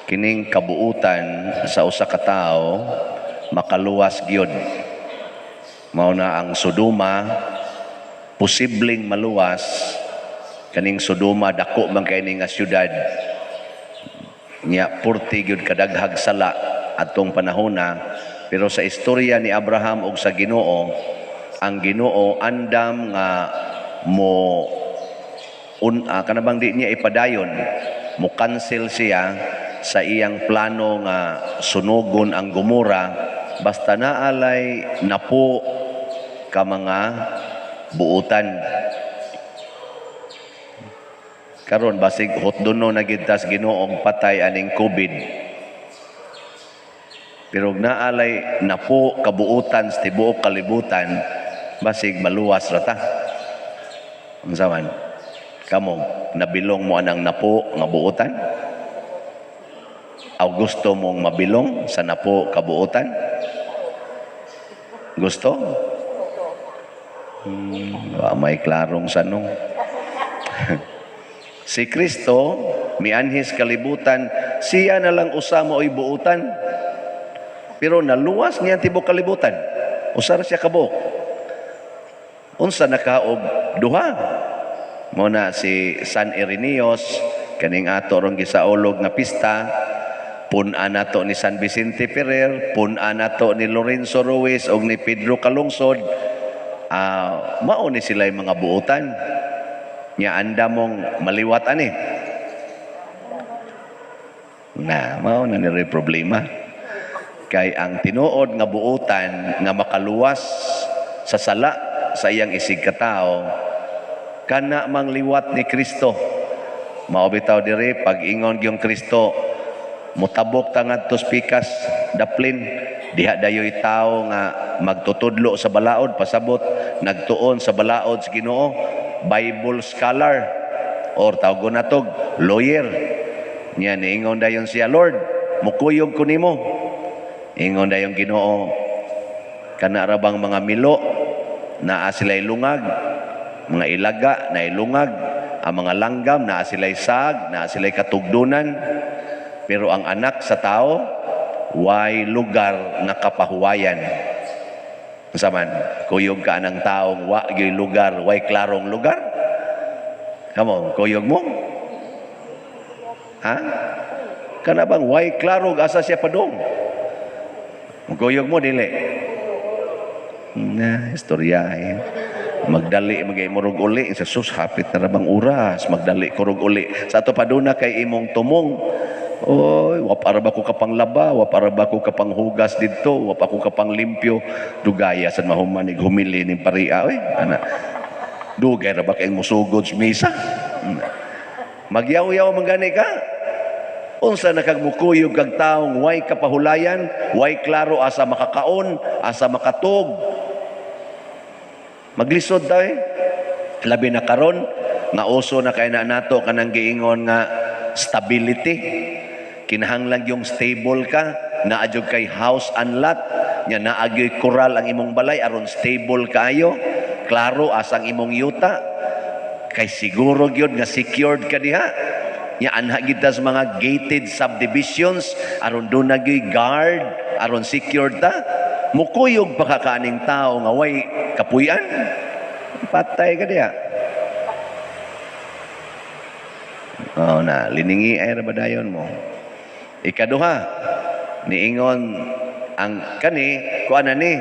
Kining kabuutan sa usa ka tawo makaluwas gyud. Mao na ang Sodoma posibleng maluwas. Kaning Sodoma, dako man kay ni nga syudad nya, purti gyud kadaghag sala atong panahona, pero sa istorya ni Abraham ug sa Ginoo, ang Ginoo andam nga mo un kana bang di niya ipadayon, mo cancel siya sa iyang plano nga sunugon ang Gomora basta naalay napo ka mga buutan. Karon basig hotdono na gid tas Ginoo patay aning COVID, pero og naalay napo kabuutan sa tibuok kalibutan, basig maluwas ra ta. Unsa man kamo, nabilong mo anang napo nga buutan? Aw gusto mong mabilong sa napo kabuutan? Gusto? Wa may klarong sanong. Si Kristo mianhis kalibutan, siya na lang usa maoy buutan. Pero naluwas niya ang tibuok kalibutan. Usa ra siya kabuok. Unsa na ka og duha? Mo na si San Irenaeus, kaning ato rong gisaulog nga pista, pun-an nato ni San Vicente Ferrer, pun-an nato ni Lorenzo Ruiz og ni Pedro Calungsod, mao ni sila mga buutan. Nya anda mong maliwat ani. Na, mao na ni problema. Kay ang tinuod nga buutan nga makaluwas sa sala sa iyang isig katao kana mang liwat ni Kristo. Mao bitaw diri pag ingon gyung Kristo, mutabok ta ngadto sa pikas daplin, diha dayoy tawo nga magtutudlo sa balaod, pasabot nagtuon sa balaod sa Ginoo, Bible scholar or tawgon natog lawyer. Nya niingon dayon siya, "Lord, mukuyog ko nimo." Ingon dayon Ginoo, "Kana ra bang mga milo, naa sila'y lungag, mga ilaga naay lungag, ang mga langgam naa sila'y sag, naa sila'y katugdunan, pero ang Anak sa Tao way lugar nga kapahuwayan." Unsa man, kuyog ka anang taong wa gyoy lugar, way klarong lugar? Kamo, kuyog mo? Ha? Kana bang way klaro asa siya padung? Kuyog mo dili? Na, istorya eh. Magdali magay mo rog uli sa sus, hapit na ra bang oras, magdali ko rog uli. Sa ato paduna kay imong tumong. Oy, wa para ba ko kapang laba, wa para ba ko kapang hugas didto, wa pa ko kapang limpyo. Dugaya sad mahuman ig humili ning paria oy. Ana. Dugay ra ba kay musugod sa misa? Magyaw-yaw man gani ka. Unsa na kag mukuyog kag taong way kapahulayan, way klaro asa makakaon, asa makatug? Maglisod ta eh. Labi na karon nga uso na kay na nato kanang giingon nga stability. Kinahanglan yung stable ka, naa jud kay house and lot, nya naa gyoy koral ang imong balay aron stable kaayo, klaro asang imong yuta, kay siguro gyud nga secured ka diha. Nya anha gid ta sa mga gated subdivisions aron duna gyoy guard, aron secured ta. Mukuyog pa ka kaaning tao nga way kapuy-an. Patay ka diha. Oh, na liningi ay ra ba dayon mo. Ikaduha, niingon ang kani kuan na ni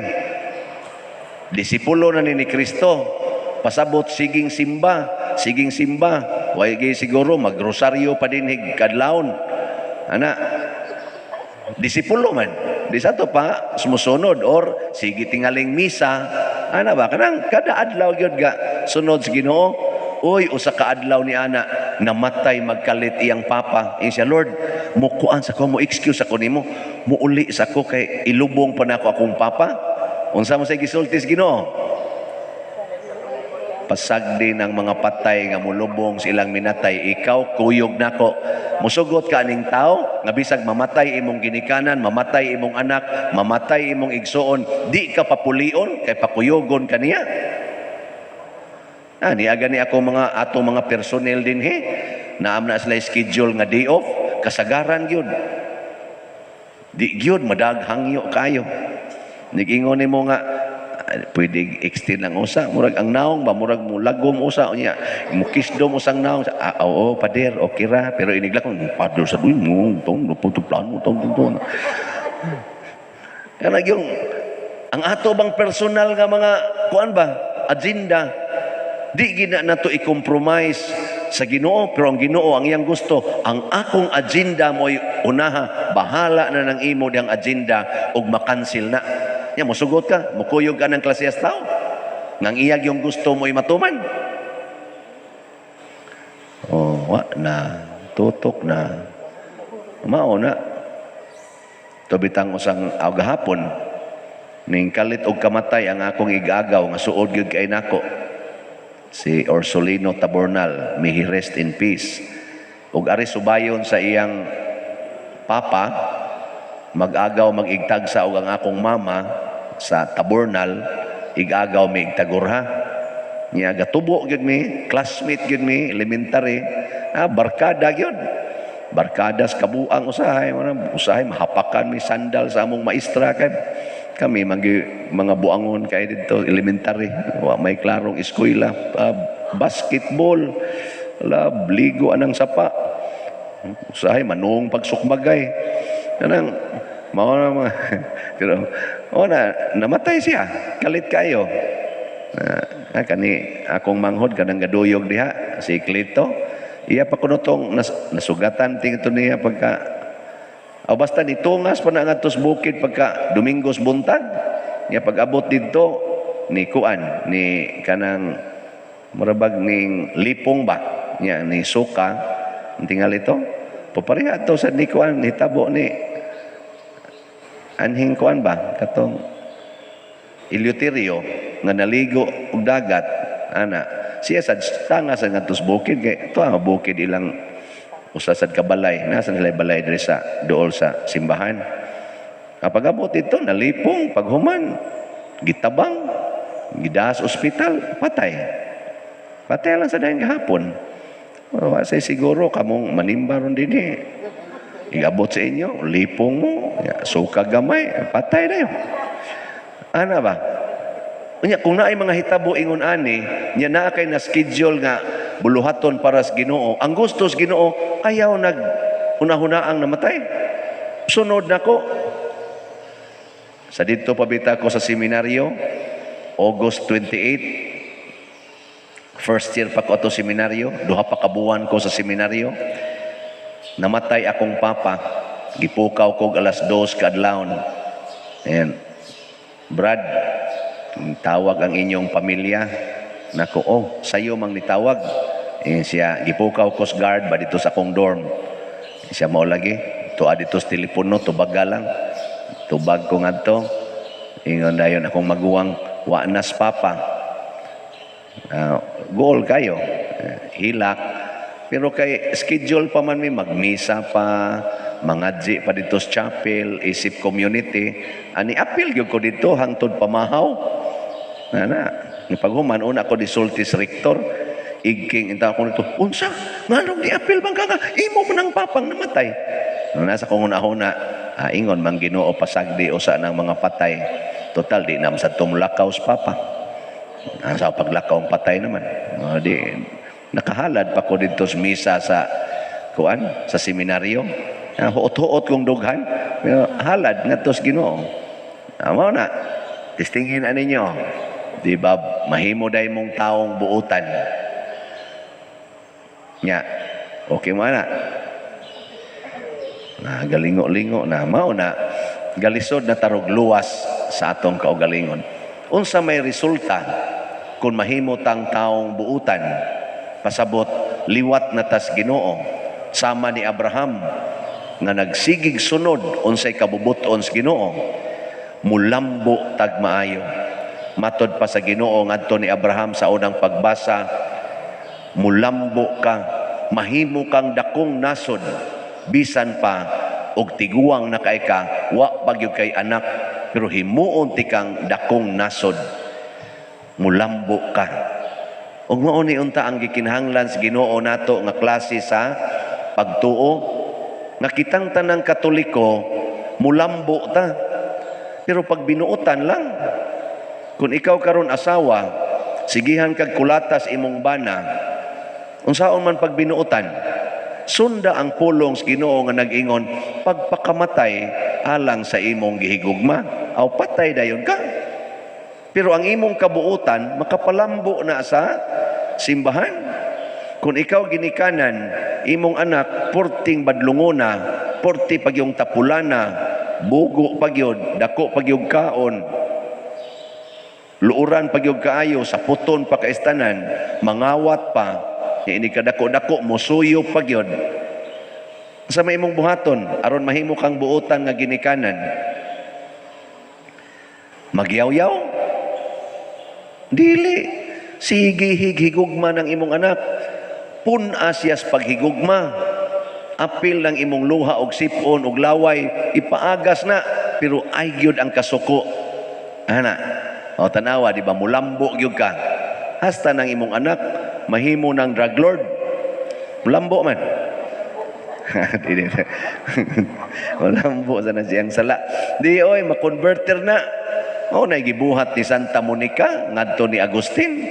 disipulo na ni Kristo, pasabot siging simba, siging simba, way gay siguro magrosaryo pa dinhig kadlawon ana, disipulo man di sa to pa sumusunod or sige tingaling misa ana ba, kanang kada adlaw gyud ga sunod sa Ginoo. Uy, usa ka adlaw ni ana namatay magkalit iyang papa. Ingon siya, "Lord, mukuan sa ko, mo excuse ako nimo, muuli sa ko kay ilubong pa nako akong papa." Unsa mo say gisulti sa Ginoo? "Pasagdi ng mga patay nga mulubong sa ilang minatay, ikaw kuyog nako." Musugot ka aning tao nga bisag mamatay imong ginikanan, mamatay imong anak, mamatay imong igsuon, di ka papulion kay pakuyogon kaniya? Ah, niaga ni ako mga atong mga personnel dinhi. Naam na sila schedule nga day off, kasagaran gyud. Di gyud madaghangyo kayo. Nigingon nimo nga ah, pwede extend lang usa, murag ang naong ba, murag mo lagom usa, unya mukisdom usang naong. Ah, oo pader, okay ra, pero inigla ko pader sa duin mo tong puto plano tong tong. Kana yung ang ato bang personal nga mga kuan ba, agenda, di gina nato i-compromise sa Ginoo. Pero ang Ginoo, ang iyang gusto, ang akong agenda mo'y unaha, bahala na ng imo diyang agenda ug makancel na nya, mosugot ka, mukuyog ka ng klasiyas tao ngang iyag yung gusto mo'y matuman. Oh, wa na tutok na mao na to. Bitang usang gahapon ning kalit og kamatay ang akong igagaw nga suod gyud kay nako, si Orsolino Tabornal, may he rest in peace. Ug ari subayon sa iyang papa, mag-agaw mag-igtagsa og ang akong mama sa Tabornal, igagaw mi igtagurha niya. Gatubo gyud mi, classmate gyud mi elementary. Ah, barkada gyud, barkadas kabuang. Usahay mana usahay mahapakan mi sandal sa among maestra kay kami mga buangon kay didto elementary, wa may klarong eskwela. Basketball la, ligo anang sapa, usahay manung pagsukmagay kanang mao na mga. Pero o na namatay siya kalit kayo. Kani akong manghod kanang gaduyog diha, si Clito, iya pa kuno tong nasugatan ting ito niya pagka. O basta nitungas pa na ngadto sa bukid pagka Domingos buntag. Nya pag-abot didto ni kuan ni kanang murabag ning lipong ba nya ni suka ang tingali ito. Papareha to sa ni kuan hitabo ni anhing kuan ba, katong Eleuterio nga naligo og dagat ana. Siya sa tanga sa ngadto sa bukid kay to ang bukid ilang usa sad ka balay, nasa nila balay diri sa duol sa simbahan. Kapag abot ito, nalipong, paghuman gitabang, gidas ospital, patay. Patay lang sa dahin gahapon. Wa say siguro kamong manimba ron dinhi. Igabot sa inyo, lipong mo, suka gamay, patay na yun. Ana ba? Unya, kung naay mga hitabo ingon ani, nya naa kay na schedule nga buluhaton para sa Ginoo. Ang gusto sa Ginoo, ayaw nag hunahunaang namatay. Sunod nako. Sa dito pabita ko sa seminaryo, August 28, first year pa ko ato seminaryo, 2 pa ka buwan ko sa seminaryo. Namatay akong papa, gipukaw ko alas 2 kaadlawon. Ayan. "Brad, tawag ang inyong pamilya." Nako, "Oh, sayo mang nitawag." Eh, siya, gipukaw ko sa guard ba dito sa akong dorm. Siya mao lagi, tuwa dito sa telepono, tubaga lang. Tubag ko ngadto. Ingon dayon akong maguwang, "Wa nas papa." Goal kayo. Hilak. Pero kay schedule pa man mi, magmisa pa, mangadji pa dito sa chapel, isip community. Ani apil gyud ko dito hangtod pamahaw. Ana, ni paghuman una ko disulti sa rektor, igking inta ko nito, "Unsa? Nganong ni apil bang ka nga? Imo man ang papang namatay." No, nasa kong una-una, ingon man Ginoo pasagdi usa ng mga patay. Total di na sa tumlakaw sa papa. Sa paglakaw ang patay naman. No, di nakahalad pa ko dito sa misa sa kuan sa seminaryo. Huot-huot kong dughan, pero halad ngadto sa Ginoo. Mao na. Testingin na ninyo. Di ba mahimo day mong taong buutan? Nya, okay mo na. Na galingo-lingo na mao na galisod na tarog luwas sa atong kaugalingon. Unsa may resulta kung mahimo tang taong buutan? Pasabot liwat na tas Ginoo, sama ni Abraham nga nagsigig sunod unsay kabubuton sa Ginoo, mulambo tag maayo. Matod pa sa Ginoo ngadto ni Abraham sa unang pagbasa, mulambo ka, mahimo kang dakong nasod, bisan pa og tiguang na kay ka, wa pa gyud kay anak, pero himuon ti kang dakong nasod. Mulambo ka. Ug mao ni unta ang gikinahanglan sa Ginoo nato nga klase sa pagtuo nga kitang tanang Katoliko Mulambo ta. Pero pag binuotan lang, kung ikaw karon asawa, sigihan kag kulatas imong bana, unsaon man pag binuotan, sunda ang pulong sa Ginoo nga nag-ingon, pagpakamatay alang sa imong gihigugma, aw patay dayon ka. Pero ang imong kabuutan, makapalambo na sa simbahan. Kung ikaw ginikanan, imong anak, porting badlungona, porti pagyong tapulana, bugo pagyod, dako pagyog kaon, luuran pagyog kaayo, saputon pa kaistanan, mangawat pa, ini kadako-dako, musuyo pagyod. Sa may imong buhaton, aron mahimo kang buotan nga ginikanan, magyaw-yaw? Dili. Sige highigugma ng imong anak. Pun-a siyas paghigugma. Apil ng imong luha og sipon og laway, ipaagas na, pero ay gyud ang kasuko. Ana. O tanawa, di ba mulambo gyud ka. Hasta ng imong anak mahimo ng drug lord. Mulambo man. Mulambo sa na siyang sala. Di oy makonverter na. O na gibuhat ni Santa Monica ngadto ni Agustin.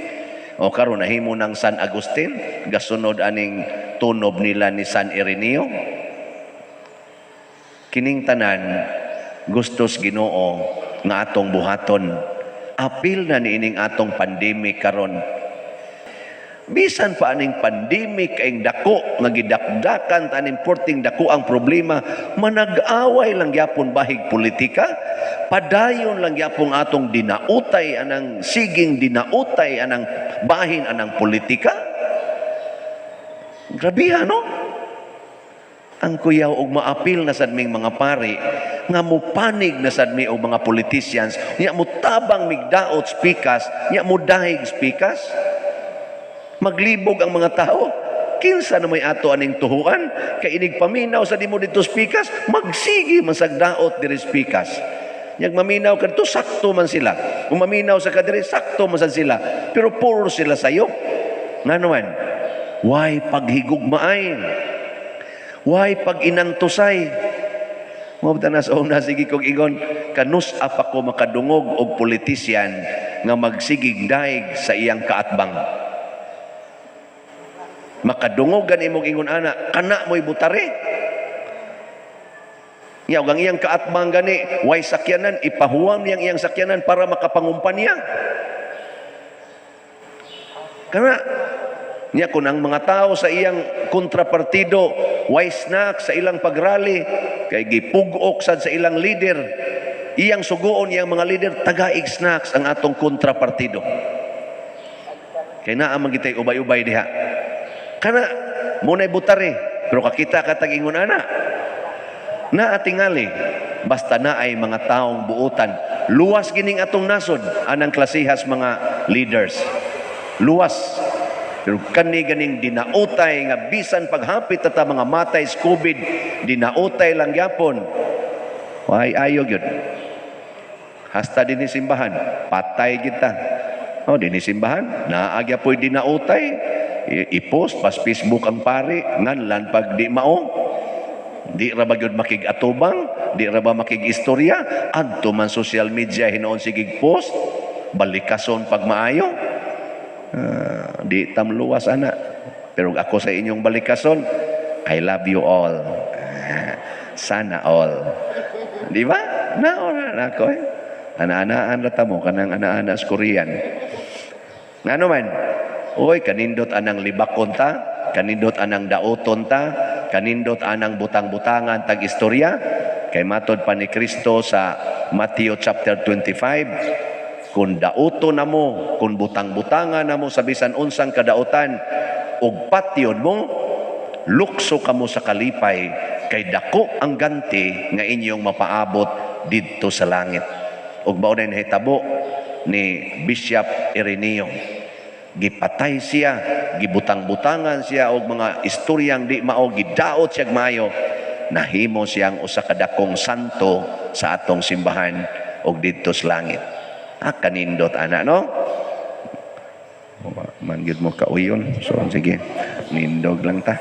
O karon nahimo ng San Agustin, gasunod aning tunob nila ni San Ireneo. Kining tanan gustos Ginoo nga atong buhaton. Apil na niining atong pandemic karon. Bisan pa aning pandemic ay dako nga gidakdakan ta aning porting dako ang problema, manag-away lang gyapon bahig politika, padayon lang gyapon atong dinautay anang siging dinautay anang bahin anang politika. Grabe no? Ang kuyaw og maapil na sad ming mga pari nga mupanig na sad mi og mga politicians, nya mutabang migdaot spikas, nya mudahig spikas. Maglibog ang mga tao. Kinsa na may ato aning tuhuan? Kay inig paminaw sa dimo dito spikas, magsigi man sag daot diri spikas. Nyag maminaw kadto sakto man sila. Kung maminaw sa kadiri sakto man sad sila. Pero puro sila sayo. Ngano man? Why paghigugmaay? Why pag-inantusay? Mao na sa una sige kog ingon, kanus-a pa ko makadungog og politician nga magsigig daig sa iyang kaatbang. Makadungog gan imong ingon ana, kana mo'y butare. Nya og ang iyang kaatbang gani, way sakyanan, ipahuwam niyang iyang sakyanan para makapangumpanya. Kana niya kung ang mga tao sa iyang kontrapartido way snack sa ilang pagrally kay gipug-ok sad sa ilang leader, iyang suguon iyang mga leader, tagaig snacks ang atong kontrapartido. Kay naa man gitay ubay-ubay diha. Kana munay butare, pero kakita ka tag ingon ana. Naa tingali basta na ay mga taong buotan. Luwas gining atong nasod anang klasihas mga leaders. Luwas. Pero kani ganing dinautay nga bisan paghapit ta mga matay sa COVID, dinautay lang gyapon. Way ayo gyud. Hasta dinhi simbahan, patay kita. O dinhi simbahan, naa gyapoy dinautay. I-post pas Facebook ang pari, nganlan pag di mao. Di ra ba gyud makig-atubang, di ra ba makig-istorya, adto man social media hinuon sigig post, balikason pag maayo. Di tamluwas ana. Pero ako sa inyong balikason, I love you all. Sana all. Di ba? Naora na ako eh. Ana-anaan ra ta mo kanang ana-ana sa Korean. Ngano man? Oy, kanindot anang libakon ta, kanindot anang dauton ta, kanindot anang butang-butangan tag istorya. Kay matod pa ni Kristo sa Matthew chapter 25, kung dauto na mo, kung butang-butangan na mo sa bisan unsang kadautan, ug patyon mo, lukso kamo sa kalipay, kay dako ang ganti nga inyong mapaabot didto sa langit. Ug mao na nahitabo ni Bishop Ireneo. Gipatay siya, gibutang-butangan siya og mga istoryang di mao, gidaot siya maayo. Nahimo siyang usa ka dakong santo sa atong simbahan og didto sa langit. Ah, kanindot ana, no? Man gyud mo kauyon. So sige, nindog lang ta.